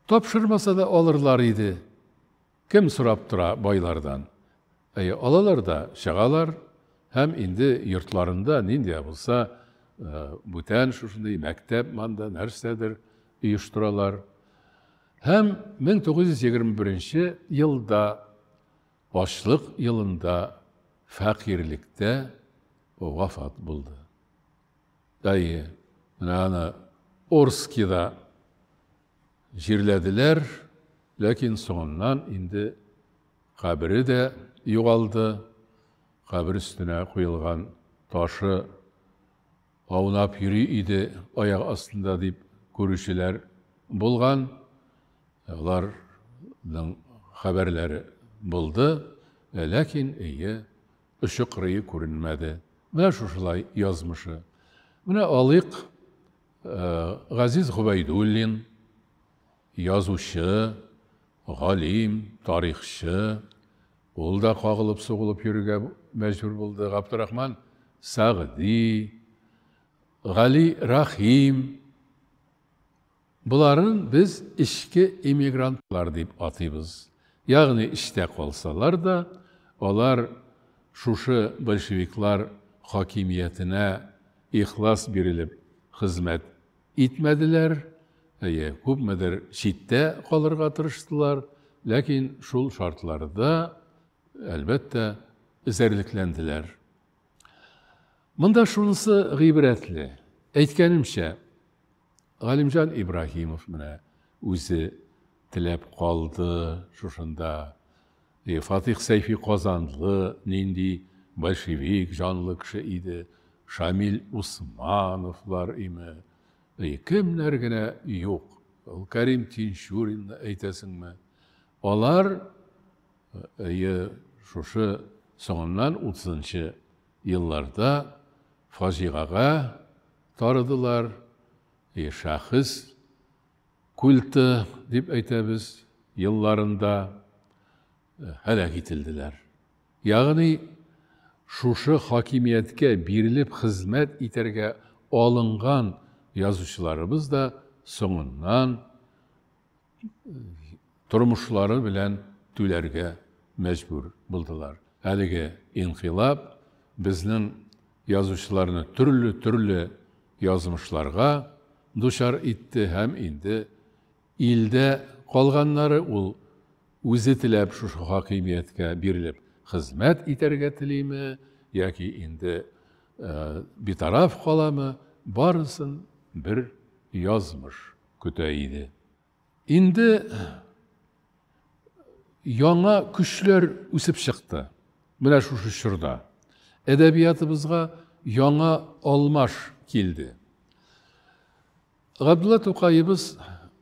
Тапшырмаса да алырлар иде. Кем сорап тора байлардан? Әйе, алалар да чыгалар һәм инде йортларында нинди дә булса бүтән шушындый мәктәп манда нәрсәдер оештыралар. Һәм 1921 елда ачлык елында фәкыйрьлектә вафат булды. Әйе, менә аны Орскида җирләделәр, ләкин соңыннан инде кабере дә югалды, кабер өстенә куелган ташы аунап йөри иде аяк астында дип күрүчеләр булган. Аларның хәбәрләре булды, ләкин әйе, очы-кырые күренмәде. Менә шушылай язмышы. Менә алыйк Газиз Гобәйдуллин, язучы, галим, тарихчы, ул да кагылып-сугылып йөрергә мәҗбүр булды. Габдрахман Сәгъди, Гали Рәхим. Боларын без эчке эмигрантлар дип атыйбыз. Ягъни эчтә калсалар да, алар шушы большевиклар хакимиятенә ихлас бирелеп хезмәт итмәделәр, әйе, күпмедер читтә калырга тырыштылар, ләкин шул шартларда, әлбәттә, эзәрлекләнделәр. Монда шунысы гыйбрәтле, әйткәнемчә, Галимҗан Ибраһимов менә үзе теләп калды шушында. Фатих Сәйфи Казанлы нинди большевик җанлы кеше иде, Шамил Усмановлар име, кемнәр генә юк. Ул Кәрим Тинчуринны әйтәсеңме? Алар шушы соңыннан 30 елларда фаҗигагә тарыдылар, шәхес культы дип әйтәбез, елларында һәлак ителделәр. Ягъни шушы хакимияткә бирелеп хезмәт итәргә алынган язучыларыбыз да соңыннан тормышлары белән түләргә мәҗбүр булдылар. Әлеге инкыйлаб безнең язучыларны төрле-төрле язмышларга дучар итте һәм инде илдә калганнары ул үзе теләп шушы хакимияткә бирелеп хезмәт итәргә телиме яки инде битараф каламы, барысын бер язмыш көтә иде. Инде яңа көчләр үсеп чыкты. Менә шушы чорда әдәбиятыбызга яңа алмаш килде. Габдулла Тукаебыз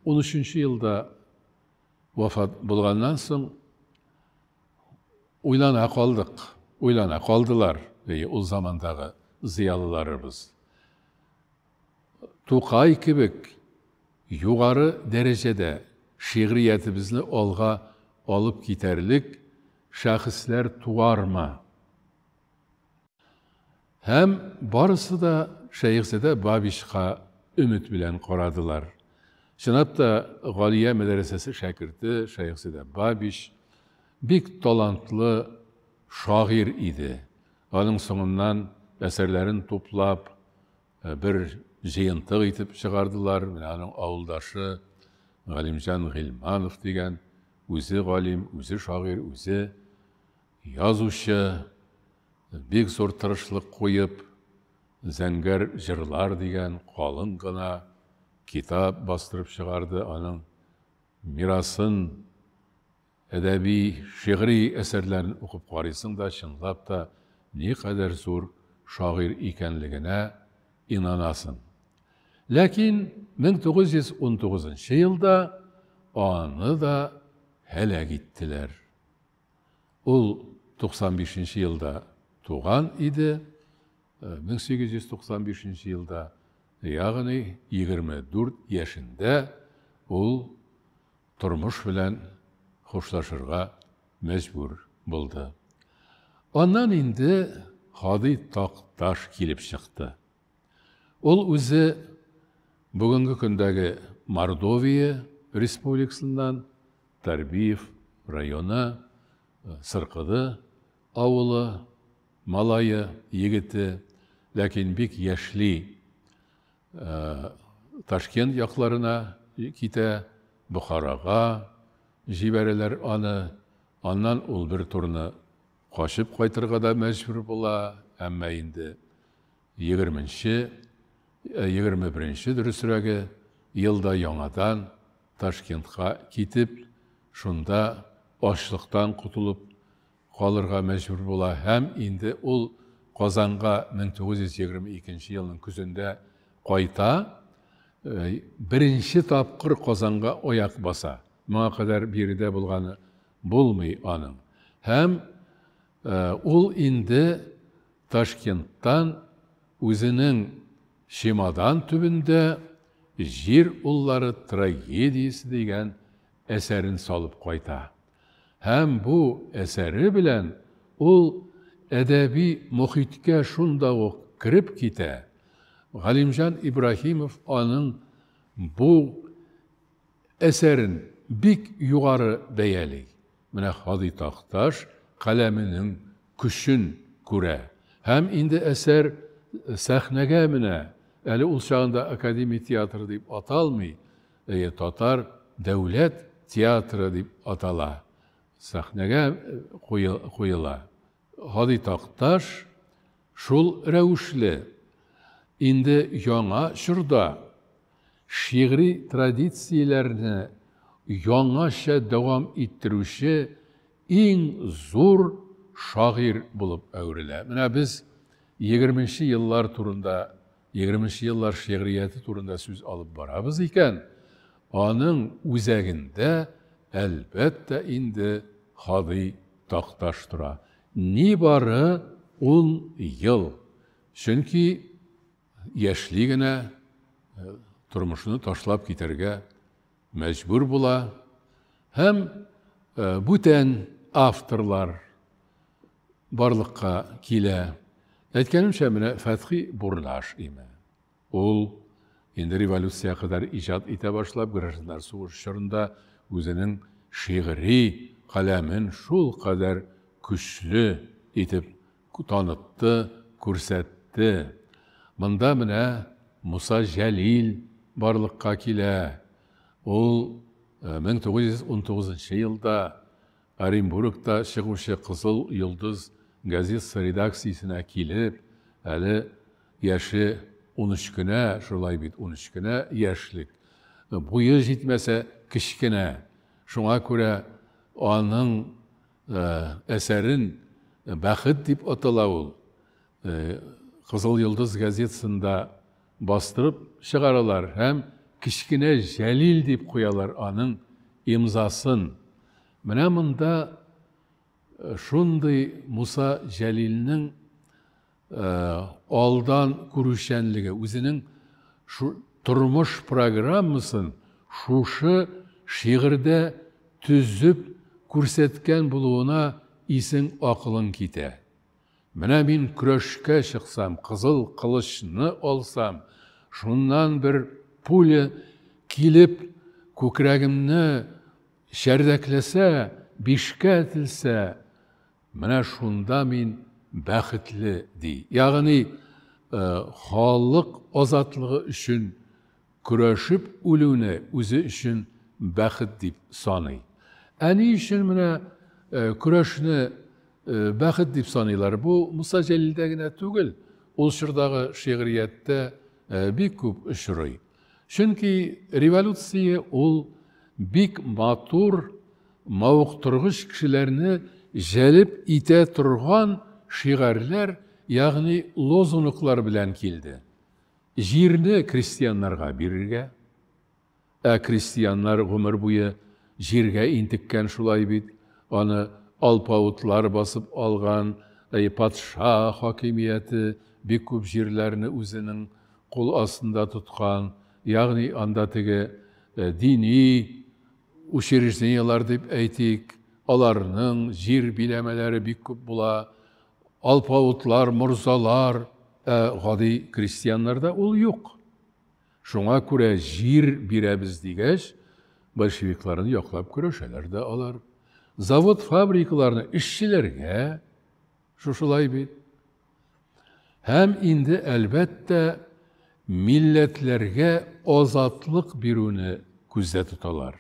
13 елда вафат булганнан соң уйлана калдык, уйлана калдылар, ди ул замандагы зыялыларыбыз. Тукай кебек югары дәрәҗәдә шигъриятебезне алга алып китәрлек шәхесләр туармы? Һәм барысы да Шәехзадә Бабичка өмет белән карадылар. Чынлап та, Галия мәдрәсәсе шәкерте Шәехзадә Бабич бик талантлы шагыйрь иде. Аның соңыннан әсәрләрен туплап, бер җыентык итеп чыгардылар. Менә аның авылдашы Галимҗан Гыйльманов дигән, үзе галим, үзе шагыйрь, үзе язучы, бик зур тырышлык куеп, Зәңгәр җырлар дигән калын гына китап бастырып чыгарды. Аның мирасын, әдәби, шигъри әсәрләрен укып карыйсың да, чынлап та никадәр зур шагыйрь икәнлегенә инанасың. Ләкин 1919 елда аны да һәлак иттеләр. Ул 95 елда туган иде, 1895 елда, ягъни 24 яшендә ул тормыш белән хушлашырга мәҗбүр булды. Аннан инде Һади Такташ килеп чыкты. Ул үзе бүгенге көндәге Мордовия республикасыннан, Торбиев районы, Сыркыды авылы малае, егете, ләкин бик яшьли Ташкент якларына китә, Бохарага җибәрәләр аны. Аннан ул бер турны качып кайтырга да мәҗбүр була, әмма инде егерменче, 21-нче дөресрәге, елда яңадан Ташкентка китеп, шунда ачлыктан котылып калырга мәҗбүр була һәм инде ул Казанга 1922 елның көзендә кайта, беренче тапкыр Казанга аяк баса. Моңа кадәр биредә булганы булмый аның. Һәм ул инде Ташкенттан үзенең чемодан төбендә Җир уллары трагедиясе дигән әсәрен салып кайта. Һәм бу әсәре белән ул әдәби мохиткә шунда ук кереп китә. Галимҗан Ибраһимов аның бу әсәрен бик югары бәяли. Менә Һади Такташ каләменең көчен күрә. Һәм инде әсәр сәхнәгә менә. Әле ул чагында академия театры дип аталмый, әйе, татар дәүләт театры дип атала. Сәхнәгә куела. Һади Такташ шул рәвешле инде яңа чорда шигъри традицияләрне яңача дәвам иттерүче иң зур шагыйрь булып әверелә. Менә без егерменче еллар турында, егерменче еллар шигърияте турында сүз алып барабыз икән, аның үзәгендә, әлбәттә инде, Һади Такташ тора. Нибары ун ел. Чөнки яшьли генә тормышны ташлап китәргә мәҗбүр була һәм бүтән авторлар барлыкка килә. Әйткәнемчә, менә Фәтхи Бурнаш име. Ул инде революция кадәр иҗат итә башлап, гражданнар сугышы чорында үзенең шигъри каләмен шул кадәр көчле итеп танытты, күрсәтте. Монда менә Муса Җәлил барлыкка килә. Ул 1919 елда Оренбургта чыгучы Кызыл йолдыз газетасы редакциясенә килеп, әле яше 13 кенә, шулай бит, 13 кенә яшьлек. Буе җитмәсә кечкенә. Шуңа күрә аның әсәрен Бәхет дип атала ул. Кызыл йолдыз газетасында бастырып чыгаралар һәм кечкенә Җәлил дип куялар аның имзасын. Менә монда шундый Муса Җәлилнең алдан күрүчәнлеге, үзенең тормыш программасын шушы шигырьдә төзеп күрсәткән булуына исең акылың китә. Менә мин көрәшкә чыксам, кызыл кылычны алсам, шуннан бер пуля килеп күкрәгемне чәрдәкләсә, бишкә телсә, менә шунда мин бәхетле, ди. Ягъни халык азатлыгы өчен көрәшеп үлүне үзе өчен бәхет дип саный. Ә ни өчен менә көрәшне бәхет дип саныйлар? Бу Муса Җәлилдә генә түгел, ул чордагы шигърияттә бик күп очрый. Чөнки революция ул бик матур, мавыктыргыч кешеләрне җәлеп итә торган шигарьләр, ягъни лозунглар белән килде. Җирне крестьяннарга бирергә. Ә крестьяннар гомер буе җиргә интеккән шулай бит, аны алпавытлар басып алган, патша хакимияте бик күп җирләрне үзенең кул астында тоткан, ягъни анда теге дини учреждениелар дип әйтик, аларның җир биләмәләре бик күп була, алпавытлар, морзалар, ә гади крестьяннарда ул юк. Шуңа күрә җир бирәбез дигәч, большевикларны яклап көрәшәләр дә алар. Завод, фабрикаларны эшчеләргә, шушылай бит. Һәм инде, әлбәттә, милләтләргә азатлык бирүне күздә тоталар.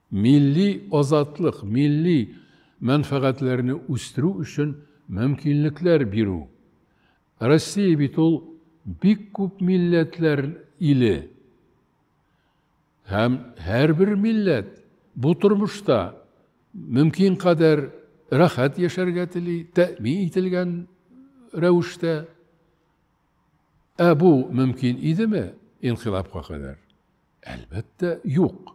Милли азатлык, милли мәнфәгатьләрне үстерү өчен мөмкинлекләр бирү. Россия бит ул бик күп милләтләр иле. Һәм һәрбер милләт бу тормышта мөмкин кадәр рәхәт яшәргә тели, тәэмин ителгән рәвештә. Ә бу мөмкин идеме инкыйлабка кадәр? Әлбәттә, юк.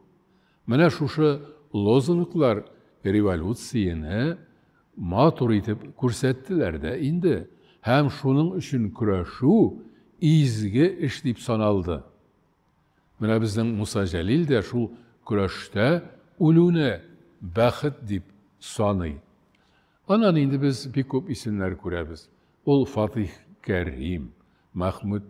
Менә шушы лозунглар революцияне матур итеп күрсәттеләр дә инде. Һәм шуның өчен көрәшү изге эш дип саналды. Менә безнең Муса Җәлил дә шул көрәштә үлүне бәхет дип саный. Аннан инде без бик күп исемнәр күрәбез. Ул Фатих Кәрим, Мәхмүт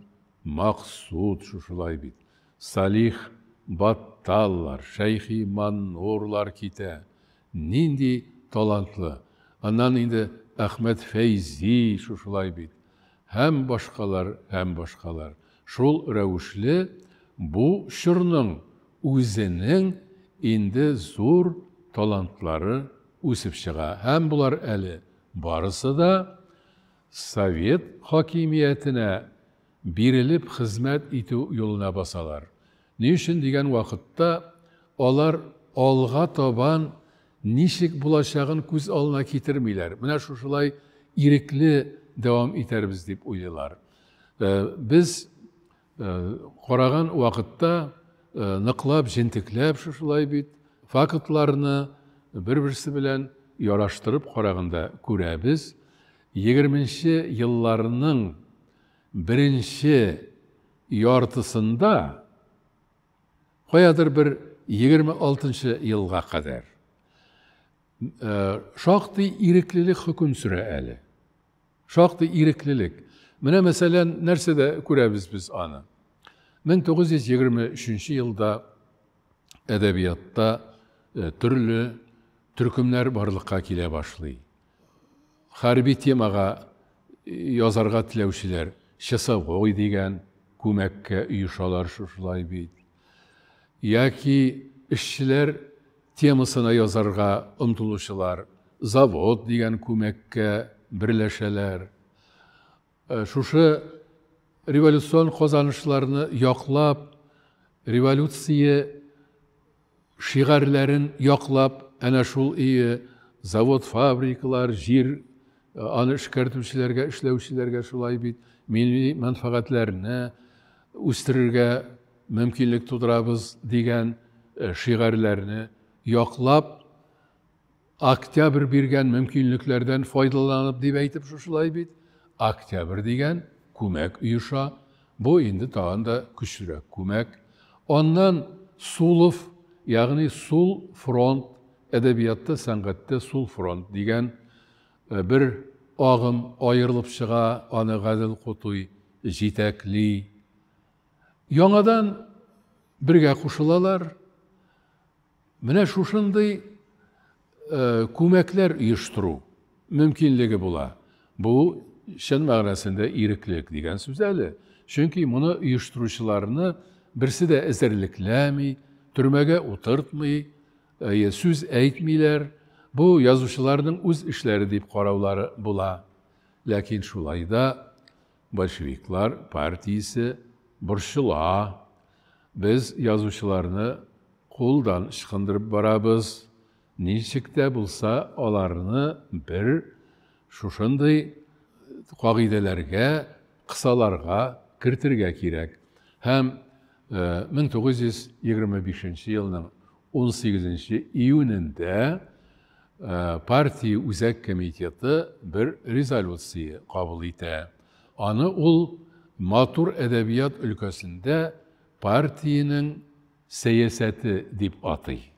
Максуд шушылай бит. Салих Батталлар, Шәйхи Маннурлар китә. Нинди талантлы. Аннан инде Әхмәт Фәйзи шушылай бит. Һәм башкалар, һәм башкалар. Шул рәвешле бу чорның үзенең инде зур талантлары үсеп чыга. Һәм болар әле барысы да совет хакимиятенә бирелеп хезмәт итү юлына басалар. Ни өчен дигән вакытта алар алга табан ничек булачагын күз алдына китермиләр. Менә шушылай ирекле дәвам итәрбез дип уйлыйлар. Без караган вакытта ныклап, җентекләп шушылай бит фактларны бер-берсе белән яраштырып караганда күрәбез. 20 елларның беренче яртысында, каядыр бер 26 елга кадәр шактый иреклелек хөкем сөрә әле. Шактый иреклелек. Менә мәсәлән, нәрсәдә күрәбез без аны? 1923 елда әдәбиятта төрле төркемнәр барлыкка килә башлый. Хәрби темага язарга теләүчеләр часовой дигән күмәккә оешалар шушылай бит. Яки эшчеләр темасына язарга омтылучылар завод дигән күмәккә берләшәләр. Шушы революцион казанышларны яклап, революция шигарьләрен яклап, әнә шул ие завод, фабрикалар, җир аны эшкәртүчеләргә, эшләүчеләргә шулай бит милли мәнфәгатьләрне үстерергә мөмкинлек тудырабыз дигән шигарьләрне яклап, Октябрь биргән мөмкинлекләрдән файдаланып дип әйтеп шушылай бит, Октябрь дигән күмәк оеша, бу инде тагын да көчлерәк күмәк. Аннан Сулов, ягъни сул фронт, әдәбиятта, сәнгатьтә сул фронт дигән бер агым аерылып чыга, аны Гадел Кутуй җитәкли. Яңадан бергә кушылалар. Менә шушындый күмәкләр оештыру мөмкинлеге була. Бу чын мәгънәсендә иреклек дигән сүз әле. Чөнки моны оештыручыларны берсе дә эзәрлекләми, төрмәгә утыртмый, сүз әйтмиләр. Бу язучыларның үз эшләре дип караулары була. Ләкин шулай да большевиклар партиясе борчыла. Без язучыларны кулдан ычкындырып барабыз. Ничек тә булса аларны бер шушындый кагыйдәләргә, кысаларга кертергә кирәк. Һәм 1925 елның 18 июнендә партия үзәк комитеты бер резолюция кабул итә. Аны ул матур әдәбият өлкәсендә партиянең сәясәте дип атый.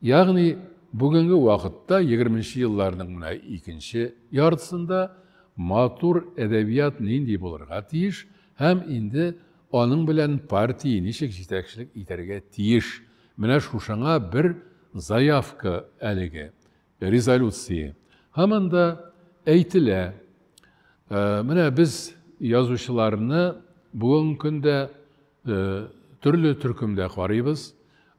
Ягъни бүгенге вакытта 20 елларның менә икенче яртысында матур әдәбият нинди булырга тиеш һәм инде аның белән партия ничек җитәкчелек итәргә тиеш. Менә шушыңа бер заявка әлеге резолюция. Һәм анда әйтелә, менә без язучыларны бүгенге көндә төрле төркемдә карыйбыз.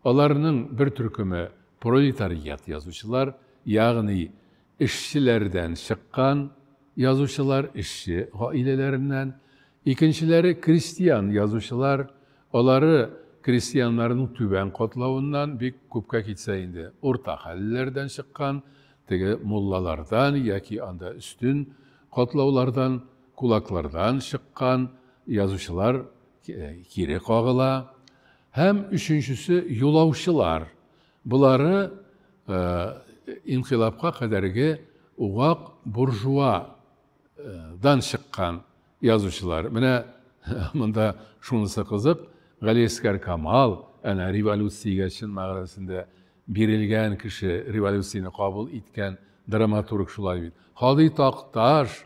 Аларның бер төркеме пролетариат язучылар, ягъни эшчеләрдән чыккан язучылар, эшче гаиләләреннән. Икенчеләре крестьян язучылар, алары крестьяннарның түбән катлавыннан, бик күпкә китсә инде урта хәллеләрдән чыккан, теге муллалардан яки анда өстен катлаулардан кулаклардан чыккан язучылар кире кагыла. Һәм өченчесе юлаучылар. Болары инкыйлабка кадәрге вак буржуа дан чыккан язучылар. Менә монда шунысы кызык, Галиәсгар Камал, әнә революциягә чын мәгънәсендә бирелгән кеше, революцияне кабул иткән драматург шулай бит. Һади Такташ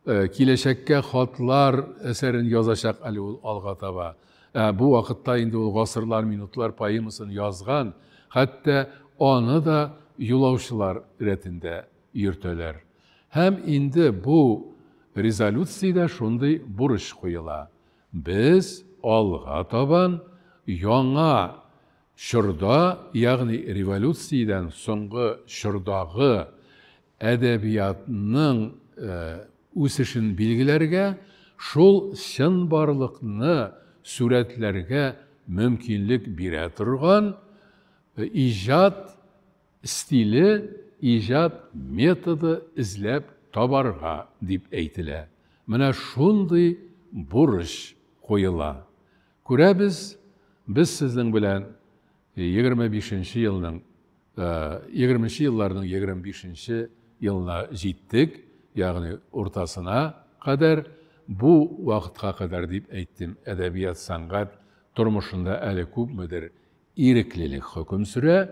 киләчәккә хатлар әсәрен язачак әле ул алга таба. Ә бу вакытта инде ул Гасырлар, минутлар поэмасын язган, хәтта аны да юлаучылар рәтендә йөртәләр. Һәм инде бу резолюциядә шундый бурыч куела. Без алга табан яңа чорда, ягъни революциядән соңгы чордагы әдәбиятның үсешен билгеләргә, шул чынбарлыкны сурәтләргә мөмкинлек бирә торган иҗат стиле, иҗат методы эзләп табарга дип әйтелә. Менә шундый бурыч куела. Күрәбез, без сезнең белән 25 нче елның, егерменче елларның 25 нче елына җиттек, ягъни уртасына кадәр. Бу вакытка кадәр дип әйттем, әдәбият, сәнгать тормышында әле күпмедер иреклелек хөкем сөрә.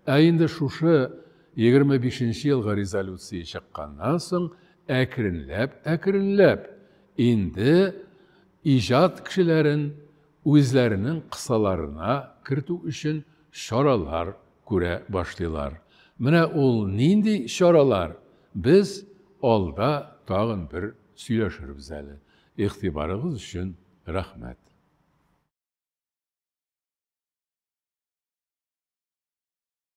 Ә инде шушы 25 нче елгы резолюция чыкканнан соң, әкренләп-әкренләп инде иҗат кешеләрен үзләренең кысаларына кертү өчен чаралар күрә башлыйлар. Менә ул нинди чаралар, без алда тагын бер сөйләшербез әле. Игътибарыгыз өчен рәхмәт.